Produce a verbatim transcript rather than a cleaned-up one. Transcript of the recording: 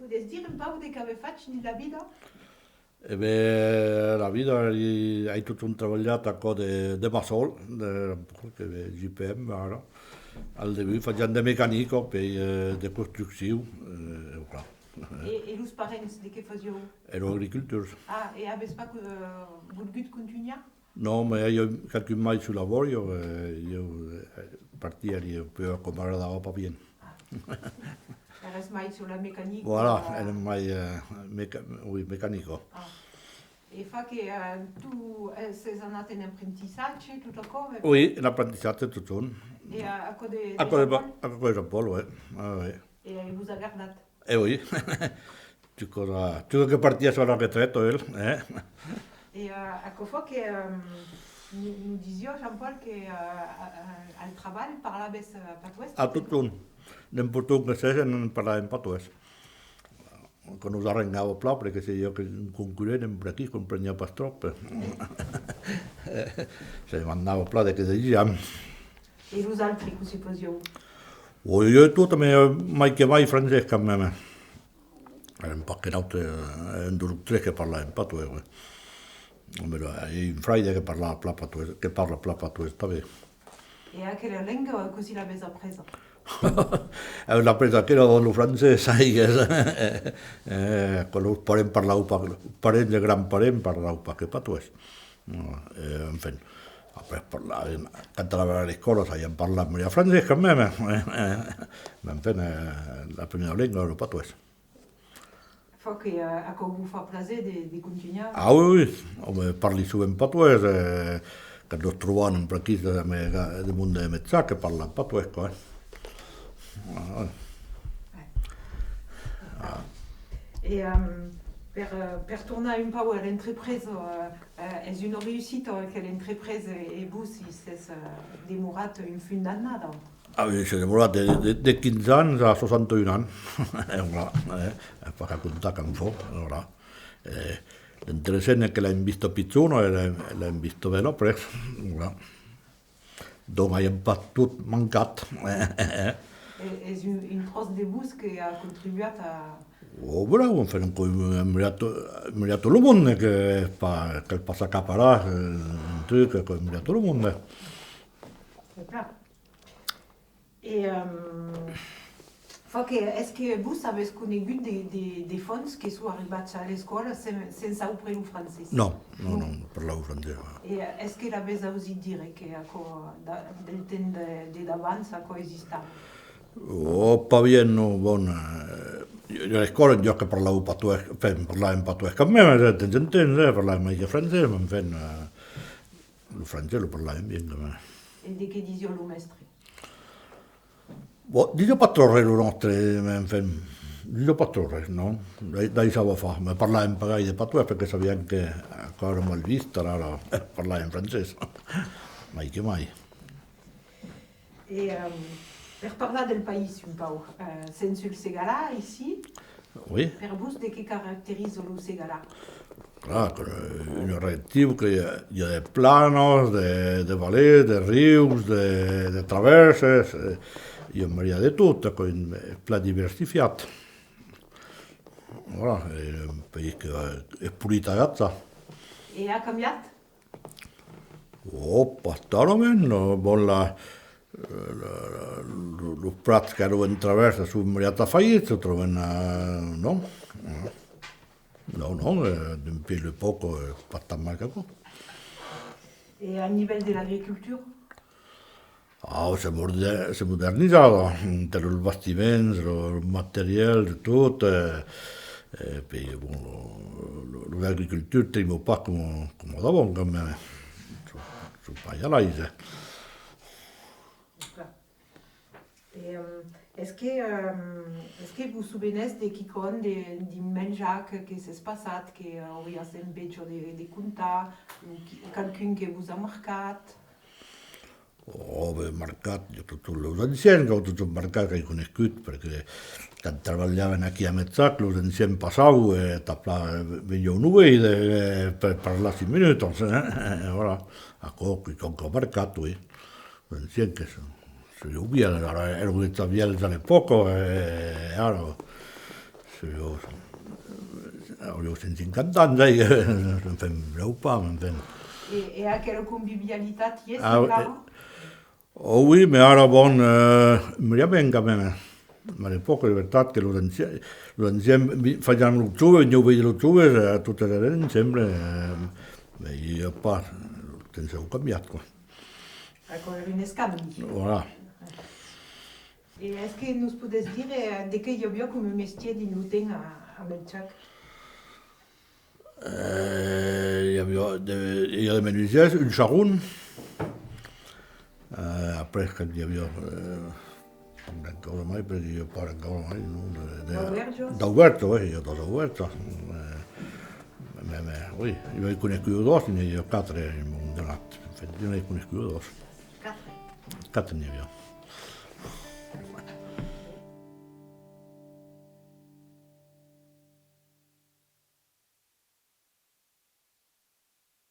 Podes dire un pauc de qu'avètz fach dins la vida? E ben, la vida, ai, ai totjorn trabalhat a cò de, de maçon, de, que J P M, ara. Al debut, fasiam de mecanica, puèi, eh, de construccion, eh, e voilà. E, e los parents, de qué fasián? Èran agricultors. Ah, e avètz pas, eh, volgut contunhar? Non, mas ieu, qualqu'un mai sus la bòria, eh, ieu, eh, partièri, puèi aquò m'agradava pas bien. Ah. Èretz mai sus la mecanica? Voilà, eh, èrem mai, eh, meca-, oui, mecanica. Ah. E fa que, eh, tu, eh, sès anat en aprentissatge, tot aquò? Oui, en aprentissatge, totjorn. E a, a cò de, de Jean-Paul? A cò de Jean-Paul, oui. Ah, oui. E, eh, vos a gardat? E oui. Tu cosa, tu que partiás a la retreta, el, eh? E, eh, aquò fa que, eh, nos, nos disiá Jean-Paul que, eh, a, a, al trabalh parlàvetz, eh, patoès? A totjorn. N'empòrta ont que sèsse, en parlàvem patoès. Que nos arrengava plan, perque se i a un concurrent, per aquí, compreniá pas tròp. Se demandava plan de qué disiam. E los autres, cossí fasián? Oi, oi, tot, mas mai que mai francés, quand même. Èrem pas que nautres, eh, un, dos o tres que parlàvem patoès, oui. Mès, eh, ai un fraire que parla plan patoès, que parla plan patoès tanben. E aquela lenga, cossí l'avètz apresa? Eh, l'ai apresa aquela dab lo francés, saigues. Eh, quand los parents parlavan pas, parents e grands-parents parlavan pas que patoès. Eh, enfin, après, parlàvem, quand anàvem a l'escòla, sabiam parlar un briat francés quand même, eh. Mès enfin, eh, la primièra lenga èra lo patoès. Fa que, eh, aquò vos fa plaser de, de contunhar? Ah oui, oui, òme, parli sovent patoès, eh, quand nos trobam en praquís, eh, de monde de Metzà que parlan patoès, quoi. Ah, ouais. Ouais. Ah. E, ehm, per, eh, per tornar un pauc a l'entrepresa, eh, eh, es una reüssita, eh, que l'entrepresa e vos i sètz, eh, demorat un fum d'annada. Ah oui, soi demorat de, de, de quinze ans a soixante et un ans. E voilà, eh, e far comptar quand fau, e voilà. Eh, l'interessant es que l'an vista pichona e l'an, l'an vista ben après, voilà. Donc, aviam pas tot mancat. E, es un, un tròç de vos que a contribuat a... Oh, voilà, enfin, qu'es un briat, un briat lo monde, que pas, cal pas s'acaparar, eh, un truc, qu'es un briat lo monde. C'est clair. E, ehm, fa que, es que vos avètz conegut de, de, d'enfants que son arribats a l'escòla sen, sens saupre lo francés? Non, non, non, non parlavan francés, ouais. E es que l'avètz ausit dire que aquò, da-, del temps de, de davant, aquò existava? Oh, pas bien, non, bon, eh, jo, jo a l'escòla, jo que parlavan patoès, enfin, parlavan patoès quand même, eh, de temps en temps, eh, parlavan mai que francés, mais enfin, eh, lo francés lo parlavan bien, quand même. E de qué disiá lo mèstre? Bon, disiá pas tròp res, lo nòstre, enfin, disiá pas tròp res, non? Dai-, daissava far, mas parlavan pas gaire de patoès, perque sabián que aquò èra mal vist, alara, eh, parlavan francés, mai que mai. E, ehm, per parlar del país un pauc, eh, sètz sul Segalar, aicí? Oui. Per vos, de qué caracteriza lo Segalar? Clar, que, eh, un adjectiu que i a, i a de planas, de, de valets, de rius, de, de travèrses, eh, i a un briat de tot, aquò es plan diversificat. Voilà, es un país que, eh, es polit a agachar. E a cambiat? Oh, pas talament, non. Bon, la, la, la, lo, los prats qu'èran en travèrsa son un briat afagits, autrament, eh, non. Non, non, eh, dempuèi l'epòca, eh, pas tan mal qu'aquò. E a nivèl de l'agricultura? Ah, s'es moder-, s'es modernizada, entre los bastiments, lo, lo materièl, de tot, eh, e puèi, bon, lo, lo, los agricultors triman pas coma, coma d'avant, quand même. Son, son pas a l'aise. Clar. E, ehm, es que, ehm, es que vos sovenètz de quicòm de, d'un menjar que, que s'es passat, que auriatz enveja de, de contar, o qui-, qualqu'un que vos a marcat? Oh, ben, marcat, jo, totjorn los ancians, qu'an totjorn marcat, qu'ai conescut, perque quand trabalhavan aquí a Metzac, los ancians passavan e, tà plan, venián nos veire, eh, per parlar cinc minutas, eh, e voilà. Aquò, quicòm qu'a marcat, oui. Los ancians que se, se oublian, ara, èran de tan vièlhs a l'epòca, e ara, Auriá, auriá cent cinquanta ans, eh? Enfin, brèu pas, enfin. E, e aquela convivialitat i es encara? Ah, eh, oh oui, mais ara, bon, eh, me va ben quand même, eh. A l'epòca, de vertat que los ancians, los ancians vi-, fasián los joves, venián veire los joves, eh, totes èrem ensemble, eh, e i a pas, lo temps a cambiat, quoi. Aquò èra un escambi. Voilà. E es que nos podètz dire, eh, de qué i aviá coma mestièr dins lo temps a, a Melchac? Eh, i aviá de, i aviá de menusièrs, un charron. Eh, après, que i aviá, eh, encara mai, perque i a pas encara mai, non? De, de, d'aubèrjas? D'aubèrjas, oui, i a dos aubèrjas. Eh, mais, mais, oui, i aviá conegut dos, n'i aviá quatre, en un moment donat. Enfin, i n'ai conegut dos. Quatre? Quatre n'i aviá.